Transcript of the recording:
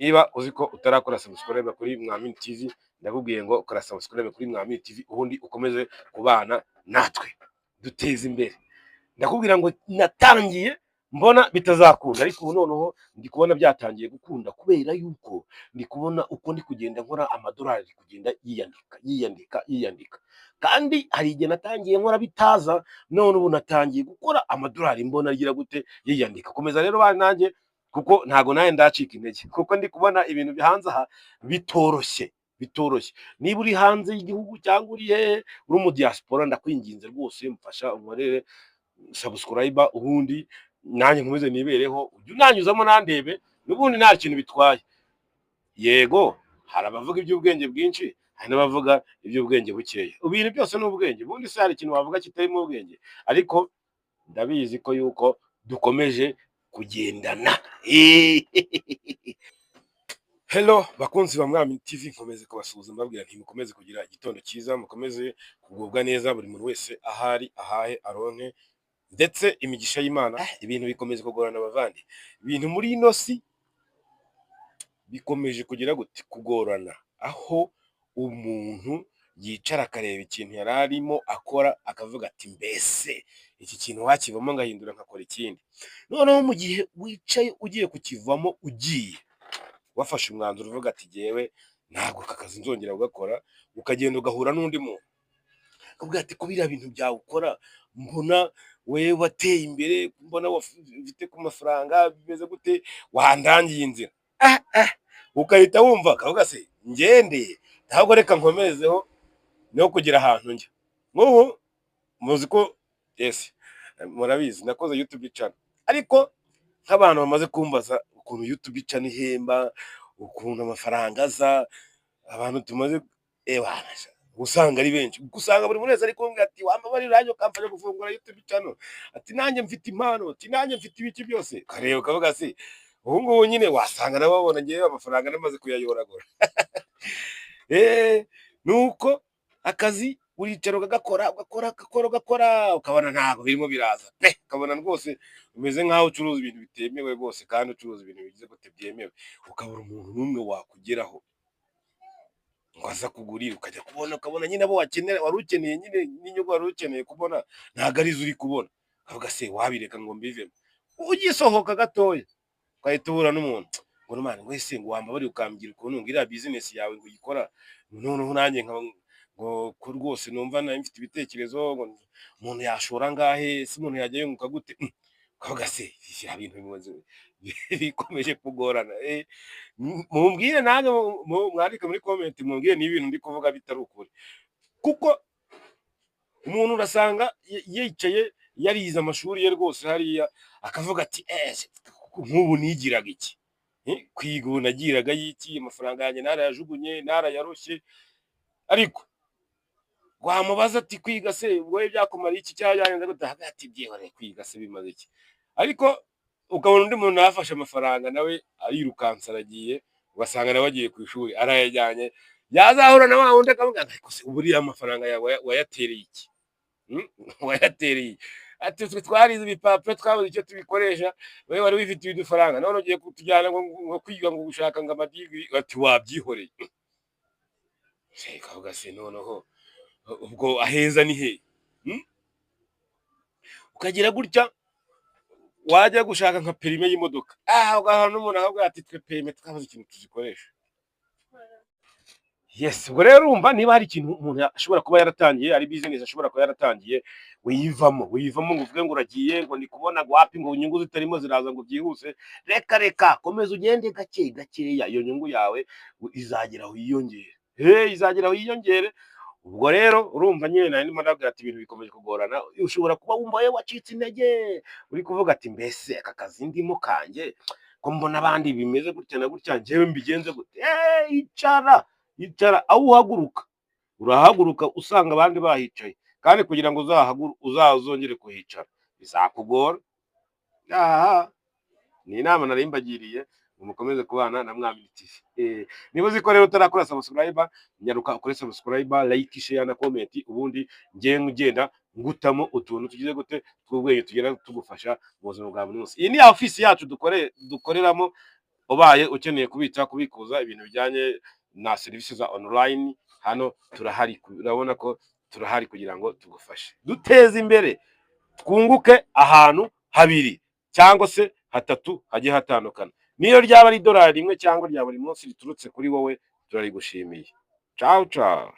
Niba uzi ko utarakora subscribe kuri Mwamini TV, ndakubwiye ngo kora subscribe kuri Mwamini TV, ubundi ukomeze kubana natwe duteze imbere. Ndakubwira ngo natangiye mbona bitazakunda, ariko ubu noneho ndi kubona byatangiye gukunda, kubera yuko ndi kubona uko ndi kugenda nkora, amadolari ari kugenda yiyandika, yiyandika, yiyandika. Kandi hari igihe natangiye nkora bitaza, none ubu natangiye gukora amadolari mbona agira gute? Yiyandika. Komeza rero bana nanjye, kuko ntago nawe ndacika intege, kuko ndi kubona ibintu hanze aha bitoroshye, bitoroshye. Niba uri hanze y'igihugu cyangwa uri hehe, uri mu diaspora, ndakwinginze rwose mfasha unkorere subscribe, ubundi nanjye nkomeze nibereho. Ujye unanyuzamo nandebe, n'ubundi nta kintu bitwaye. Yego, hari abavuga iby'ubwenge bwinshi, hari n'abavuga iby'ubwenge bukeya. Ibintu byose ni ubwenge. Ubundi se hari ikintu wavuga kitarimo ubwenge? Ariko ndabizi ko yuko dukomeje kugendana. Hello bakunzi ba Mwami TV, nkomeze kubasuhuza, mbabwira nti mukomeze kugira igitondo cyiza, mukomeze kugubwa neza, buri muntu wese ahari ahahe aronke ndetse imigisha y'Imana. Ibintu bikomeje kugorana abavandi, ibintu muri ino si bikomeje kugira gute? Kugorana, aho umuntu yicara akareba ikintu yari arimo akora, akavuga ati: "Mbese iki kintu wakivamo ngahindura nkakora ikindi?" Noneho mu gihe wicaye ugiye kukivamo, ugiye wafashe umwanzuro uvuga ati: "Jyewe ntabwo aka kazi nzongera kugakora," ukagenda ugahura n'undi muntu akubwira ati: "Ko biriya bintu byawe ukora mbona wewe wateye imbere, mbona ufite ku mafaranga, bimeze gute? Wandangiye inzira?" Ah, ah, ugahita wumva akavuga: "Se ngende? Ntabwo, reka nkomerezeho no kugira ahantu njya." Nk'ubu muzi ko, yes, murabizi, nakoze YouTube channel, ariko nk'abantu bamaze kumbaza ukuntu YouTube channel ihemba, ukuntu amafaranga aza, abantu tumaze ewana usanga ari benshi. Usanga buri muntu wese ari kumbwira ati: "Wambabarira nanjye ukamfasha gufungura YouTube channel," ati: "Nanjye mfite impano," ati: "Nanjye mfite ibiki byose." Ukareba ukavuga: "Se ubu ngubu nyine wasanga nabo babona ngewe amafaranga namaze kuyayoragura." Nuko akazi uricara ukagakora, ugakora, ugakora, ugakora, ukabona ntabwo birimo biraza pe, ukabona rwose umeze nk'aho ucuruza ibintu bitemewe rwose, kandi ucuruza ibintu bigize gute? Byemewe. Ukabura umuntu n'umwe wakugeraho ngo aza kugurira. Ukajya kubona ukabona nyine abo wakenera, wari ukeneye nyine n'inyungu wari ukeneye kubona ntabwo arizo uri kubona, ukavuga: "Se wabireka ngo mbivemo?" Ugisohoka gatoya ugahita uhura n'umuntu ngo: "Mwana, ngo ese ngo wambabariye ukambwira ukuntu ngo iriya business yawe ngo uyikora, noneho nanjye nkaba ngo ko rwose numva nari mfite ibitekerezo, ngo umuntu yashora angahe se, umuntu yajya yunguka gute?" Ukavuga: "Se bya bintu bikomeje kugorana?" Mumbwire nanjye, mwandike muri comment, mumbwire niba ibintu ndi kuvuga bitari ukuri, kuko umuntu urasanga yicaye yarize amashuri ye rwose hariya, akavuga ati: "Nk'ubu nigiraga iki? Kwiga ubu nagiraga y'iki? Amafaranga yanjye narayajugunye, narayaroshye." Ariko wamubaza ati: "Kwiga se wowe byakumariye iki cyangwa byagenze gute?" Akavuga ati: "Byihoreye, kwiga se bimaze iki?" Ariko ukabona undi muntu yafashe amafaranga nawe arirukansa aragiye, ugasanga nawe agiye ku ishuri arayajyanye, yazahura na wa wundi akavuga ngo: "Ariko se ubu uriya amafaranga yawe wayatereye iki? Wayatereye iki?" Ati: "Twe twarize ibipapuro twabuze icyo tubikoresha, wowe wari wifitiye udufaranga none ugiye kutujyana ngo kwiga, ngo gushaka ngo amadigiri." Ati: "Wabyihoreye." Ukavuga: "Se noneho ubwo aheza ni he?" Ukagira gutya wajya gushaka nka permis y'imodoka, aha ugahura n'umuntu akavuga ati: "Twe permis twabuze ikintu tuzikoresha." Yes, ubwo rero urumva niba hari ikintu umuntu ashobora kuba yaratangiye, ari business ashobora kuba yaratangiye, wiyivamo, wiyivamo ngo uvuge ngo uragiye, ngo ndi kubona ngo wapi, ngo inyungu zitarimo ziraza ngo byihuse. Reka reka, komeza ugende gake gakeya, iyo nyungu yawe izagera aho yiyongere, izagera aho yiyongere. Ubwo rero urumva nyine nari ndimo ndabwira ati ibintu bikomeje kugorana. Ushobora kuba wumva wowe wacitse intege, uri kuvuga ati: "Mbese aka kazi ndimo kanjye ko mbona abandi bimeze gutya na gutya, njyewe mbigenze gute?" Icara, icara. Aho uhaguruka, urahaguruka usanga abandi bahicaye, kandi kugira ngo uzazongere kuhicara bizakugora. Aha ni inama nari mbagiriye ngo mukomeze kubana na Mwami TV. Niba uzi ko rero utarakora subscribe, nyaruka ukore subscribe, like, share na comment, ubundi ngiye ngenda ngutamo utuntu tugize gute tw'ubwenge tugenda tugufasha mu buzima bwa buri munsi. Iyi ni office yacu dukoreramo. Ubaye ukeneye kubitsa, kubikuza, ibintu bijyanye na serivisi za online, hano turahari. Urabona ko turahari kugira ngo tugufashe, duteze imbere, twunguke ahantu habiri cyangwa se hatatu hagiye hatandukana. Niyo ryaba ari idolari rimwe cyangwa rya buri munsi riturutse kuri wowe, turarigushimiye. Ciao ciao.